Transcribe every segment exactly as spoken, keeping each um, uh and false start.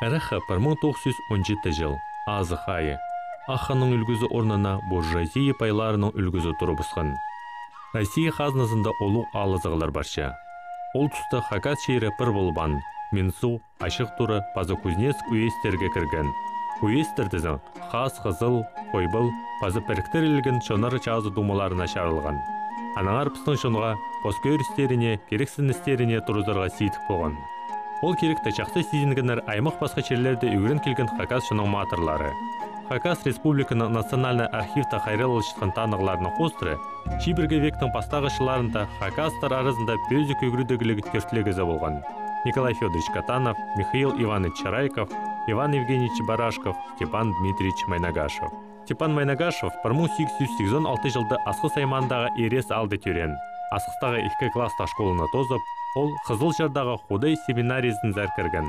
Ырахха пір муң тоғыс чӱс он читі чыл, азых айы. Ах ханның ӱлгӱзі орнына буржуазия пайларының ӱлгӱзі турыбысхан. Россия хазназында улуғ алызығлар парча. Ол туста Хакас чирі пір полбаан, Минзу, Ачых Тура паза Кузнецк уездтерге кірген. Уездтер тізең Хас, Хызыл, Хойбал паза піріктірілген Чонар Чазы думаларына чарылған. Аннаңар пістің чонға пос кӧрістеріне, кирексіністеріне турызарға сидік полған. Ол киректі чахсы сизінгеннер аймах-пасха чирлерде ӱгрен килген хакас чонның матырлары. Хакас Республиканың Национальный архивта хайралласчатхан танығларның хоостыра чибіргі вектің пастағы чылларында хакастар аразында пӧзік ӱгредігліг тӧртліг кізі полған: Николай Фёдорович Катанов, Михаил Иванович Чарайков, Иван Евгеньевич Барашков, Степан Дмитриевич Майнагашев. Степан Майнагашев пір муң сигіс чӱс сигізон алты чылда Асхыс аймаандағы Ирес аалда тӧреен. Асхыстағы ікі класстығ школаны тоозып, ол Хызылчардағы Худай семинариязынзар кірген.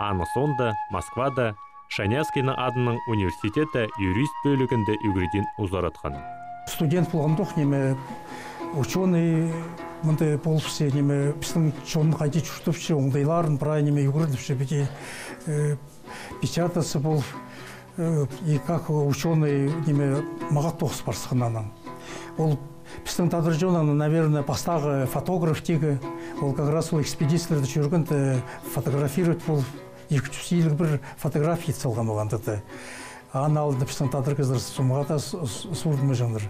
Аның соонда Москвада Шанявскийнің адынаң университетте юрист пӧлігінде ӱгредиин узаратхан. Студент полғандох, ниме, учёный мында полыбысса, ниме, пістің чон хайди чуртапча, оңдайларын прай, ниме, ӱгреніпче, піди, э, печататься полып, э, и как учёный, ниме, мағат тоғыс парысхан анаң. Ол пістің тадар чонның, наверное, пастағы фотограф тигі, ол как раз ол экспедицияларда чӧргенде фотографировать полып, ікі чӱс илиг пір фотография ит салған ол анда даа. Аның алнында пістің тадар кізілер сомға даа с-, с-, сурынмаҷаңнар.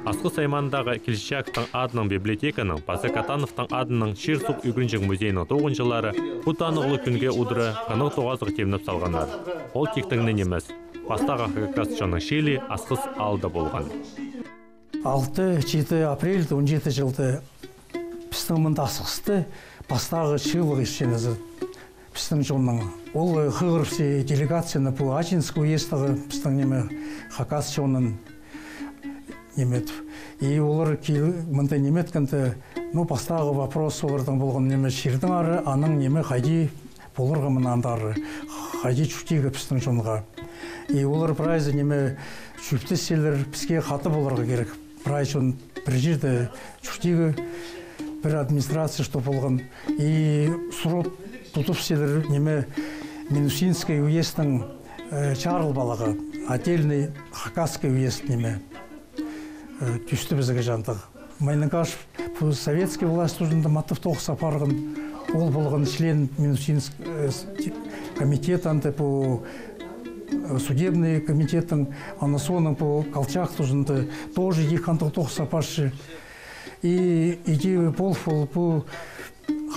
Асхыс аймаандағы Кильчичаковтың адынаң библиотеканың паза Катановтың адынаң чир-суғ ӱгренҷең музейнің тоғынҷылары пу танығлығ кӱнге удура хынығ тоғазығ тимнеп салғаннар. Ол тиктең нимес. Пастағы хакас чонның чыылии Асхыс аалда полған. Алты, читі апрельде, он читі чылда пістің мында Асхыста пастағы чыылығ иртче нооза пістің чонның. Ол, э, хығырыбысса делегацияны пу Ачинск уездтегі пістің, ниме, хакас чонын, ниме, и олар кил-, мында ниме иткенде, ну, пастағы вопрос оларның полған, ниме, чирдеңер, анаң, ниме, хайди поларға мынаң андар, хайди чуртирға пістің чонға. И олар прайзы, ниме, чӧптесселер, піске хатап поларға кирек. Прай чон пір чирде чуртирға, пір администрация, что полған. И сурап тудыбысчалар, ниме, Минусинский уездтің, э, чарылбалығы, отдельный хакасский уезд, ниме, э, тӧстебізерге чандых. Майнагашев пу советский власть туҷында матап тоғыс апарған. Ол полған член Минусинск, э, с-, ти-, комитет, анда пу, э, судебный комитеттің, анаң соонаң пу Колчак туҷында тоже ікі андағ тоғыс апарча. И іди пол, пол пу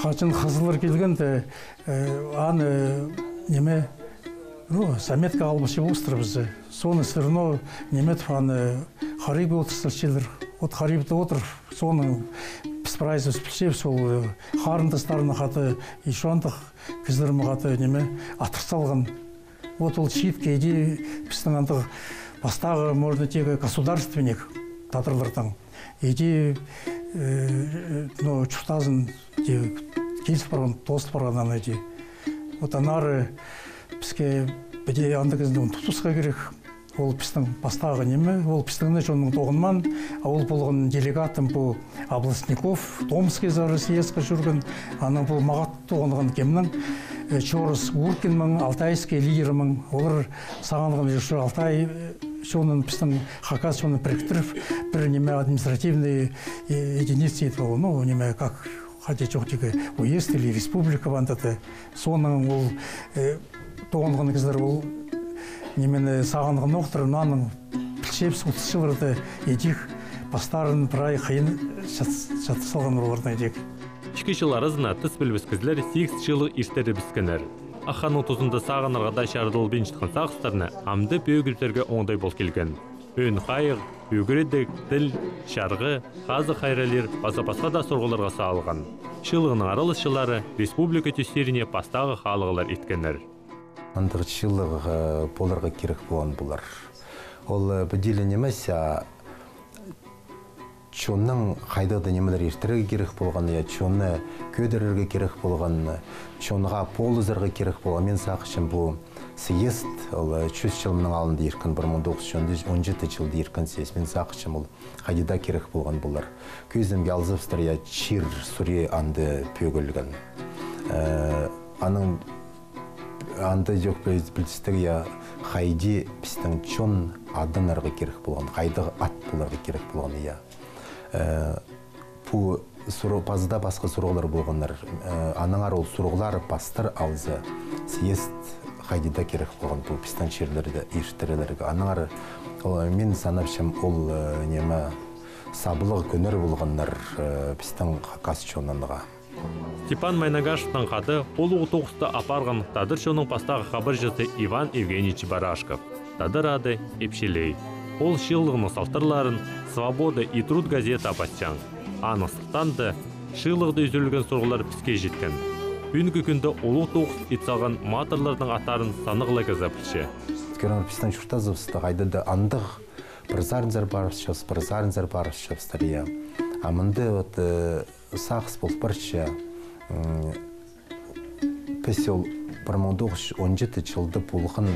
хаҷан хызыллар килгенде, э, аны, ниме, ну, заметка албасча полыстырбыс. Соны всё равно, ниме, аны хариб одыртысчалар. От харибта одыр, соны піс прайзыбыс пілчебіс, ол, э, харындастарынаң хада, и чоондағы кізілернең хада, ниме, адыр салған. Вот ол чиитке іди пістің андағ пастағы, можно тигі, государственник тадарларның. Іди, э, ну, чуртазын, іди, киліс парған, тоос парған аны іди. Вот аннаңар піске піди андағ кізіні тудыбысха кирек. Ол пістің пастағы ниме, ол пістің не чонның тоғынмаан, а ол полған делегатом пу областников, Томскайзар съездке чӧрген, анаң пу мағат тоғынған кемнің, э, Чорыс Гуркиннің, алтайский лидернің, олар сағынған, что Алтай, э, чонын, пістің хакас чонын піріктіріп, пір ниме административный, э, единица ит ол, ну, ниме, как, хайди чоохтирға, уезд или республика ба анда даа. Соонаң ол, э, тоғынған кізілер ол нимені сағынғанохтар, но аның пілчебіс, удысчылар даа идӧк пастарын прай хыйын чат-, чатыр салған оларны идӧк. Ікі чыл аразына тыс пілбес кізілер сигіс чыылығ иртірібіскеннер. Ах ханның тузында сағынарға даа чарыдылбинчатхан сағыстарны амды пӧгібізерге оңдай пол килген. Ӧӧн хайығ, ӱгредіг, тіл, чарғы, хазых хайраллир паза пасха даа сурығларға салылған. Чыылығның араласчылары республика тӧстерине пастағы хаалығлар иткеннер. Андағ чыылығ, э, поларға кирек полған полар. Ол, э, піди ле нимес, а чонның хайдағ-да нимелер иртірерге кирек полған, я чонны кӧдірерге кирек полған, чонға полызарға кирек полған. Мин сағынчам, пу съезд, ол, э, чӱс чыл мының алнында ирткен, пір муң тоғыс чӱс он читі чылда ирткен съезд. Мин сағынчам, ол хайди даа кирек полған полар. Кӧзідімге, алзыбыстыр, я чир сури анда пӧгілген. Э, аның, Анда идӧк піл-, пілдістіг, я, хайди пістің чон адынарға кирек полған, хайдағ ат поларға кирек полған, я. Э, пу суры-, пазыда пасха сурығлар полғаннар. Э, аннаңар ол сурығлар пастыр алза, съезд хайди даа кирек полған пу пістің чирлерде иртірерге. Аннаңар, о, мин санапчам, ол, э, неме, саблығ кӱннер полғаннар, э, пістің хакас чонынға. Степан Майнагашевтің хада улуғ тоғысты апарған тадар чонның пастағы хабарҷызы Иван Евгеньевич Барашков. Тадар ады Ипчілей. Ол чыылығның салтарларын «Свобода и труд» газетаа пасчаң. Аның сылтаанда чыылығда ӱзӱлген сурығлар піске читкен. Пӱӱнгі кӱнде улуғ тоғыс ит салған матырларның аттарын санағ ла кізі пілче. Кӧріңер, пістің чуртазыбыста хайда даа андағ пір сарынзар парыбысчабыс, пір сарынзар парыбысчабыстыр, я. А мында вот, э, сағыс пол парча, м, піс ол пір муң тоғыс чӱс он читі чылда полған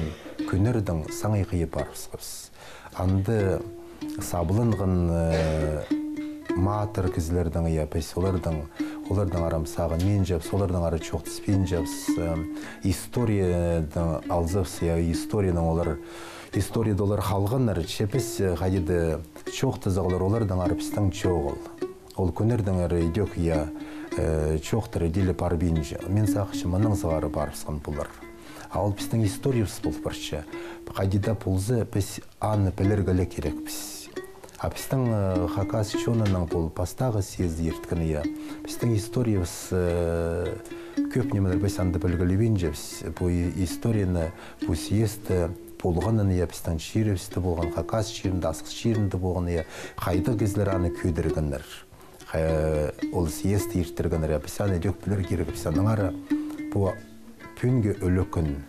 кӱннердең саңай хыйа парыбысхабыс. Анда сабланған, э, матыр кізілердең, я, піс оларның, оларның ара сағынминчабыс, оларның ара чоохтаспинчабыс, э, историядаң алзабыс, я, историяның олар, историяда олар халғаннар, че піс, э, хайди даа чоохтазағлар, оларның ара пістің чоғыл. Ол кӱннердең ара идӧк, я, э, чоохтар иділі парбинча. Мин сағынчам, мының сығара парыбысхан полар. А ол пістің историябыс пол парча. Хайди даа полза, піс аны пілерге ле кирекпіс. А пістің, э, хакас чонының пу пастағы съезді ирткен, я. Пістің историябыс, э, кӧп нимелер піс анда пілгілебинчебіс. Пу и-, историяны, пу съезді полғанын, я, пістің чирібісте полған, хакас чирінде, Асхыс чирінде полған, я, хайдағ кізілер аны кӧдіргеннер. Хай-, ол съезд иртіргеннер, я, піс аны идӧк пілер кирекпіс. Аннаңар пу пӱӱнгі ӱлӱкӱн,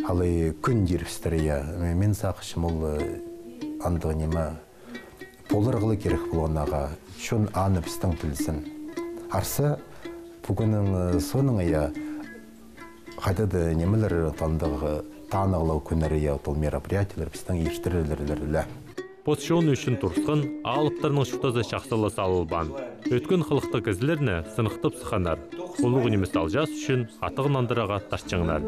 алай кӱн тирбістер, я. Мин сағынчам, ол, э, андағ ниме поларға ла кирек полған, ағаа. Чон аны пістің пілзін. Арса, пу кӱннің, э, соонаң, я, хайдағ-да нимелер, тандығ, танығлығ кӱннер, я, ол мероприятиелер пістің иртірілерлер ле. Пос чоны ӱчӱн турысхан алыптарның чуртазы чахсы ла салылбаан. Ӧткін хылыхтығ кізілерні сыныхтап сыхханнар. Улуғ нимес алҷаас ӱчӱн хатығ нандырарға тартчаңнар.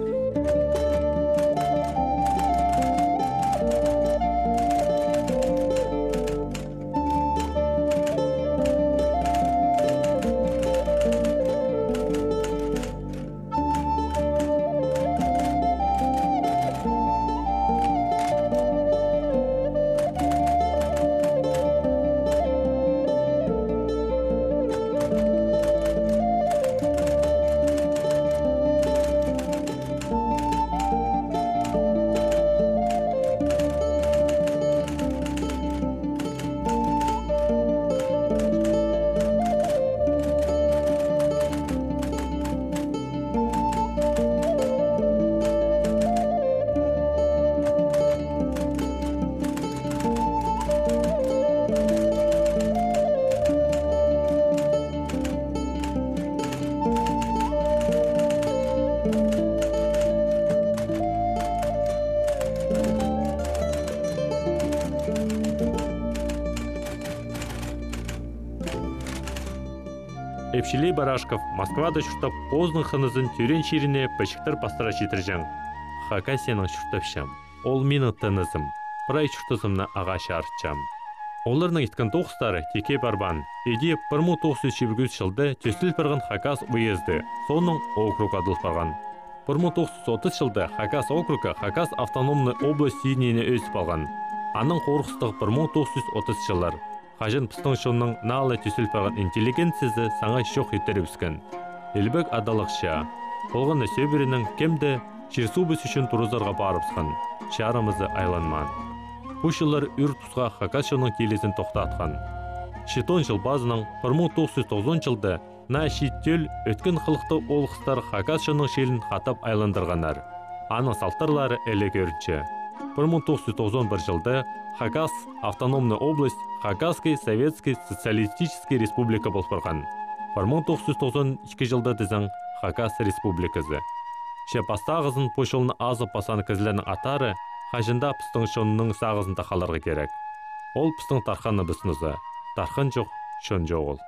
Ипчілей Барашков Москвада чуртап, позының хынызын тӧреен чиріне пічіктер пастыра читірҷең. Хакасиянаң чуртапчам. Ол минің тынызым. Прай чуртазымны ағаа чарытчам. Оларның иткен тоғыстары тикке парбаан. Іди пір муң тоғыс чӱс чибіргі ӱс чылда тӧстел парған Хакас уезді, соонаң округ адал парған. Пір муң тоғыс чӱс отыс чылда Хакас округы Хакас автономнай область синіне ӧзіп алған. Анаң хорғыстығ пір муң тоғыс чӱс отыс чыллар. Хаҷан пістің чонның наа ла тӧстел парған интеллигенциязы саңай чох иртірібіскен. Илбек адалығ чаа. Полған на сӧбіренең кем-де чир-суубыс ӱчӱн турызарға парыбысхан. Чарымызы айланмаан. Пу чыллар ӱр тусха хакас чонның тилізін тохтатхан. Читон чыл пазынаң пір муң тоғыс чӱс тоғызон чылда наа чиит тӧл ӧткін хылыхтығ оолғыстар хакас чонның чилін хатап айландырғаннар. Аның салтарлары іле кӧрінче. Пір муң тоғыс чӱс тоғызон пір чылда Хакас автономнай область Хакасский Советский Социалистический Республика пол парған. Пір муң тоғыс чӱс тоғызон ікі чылда тізең Хакас Республиказы. Че пастағызын пу чолны азып пасхан кізілернің аттары хаҷан даа пістің чонның сағызында халарға кирек. Ол пістің тархыныбыс ноза. Тархын чох, чон чоғыл.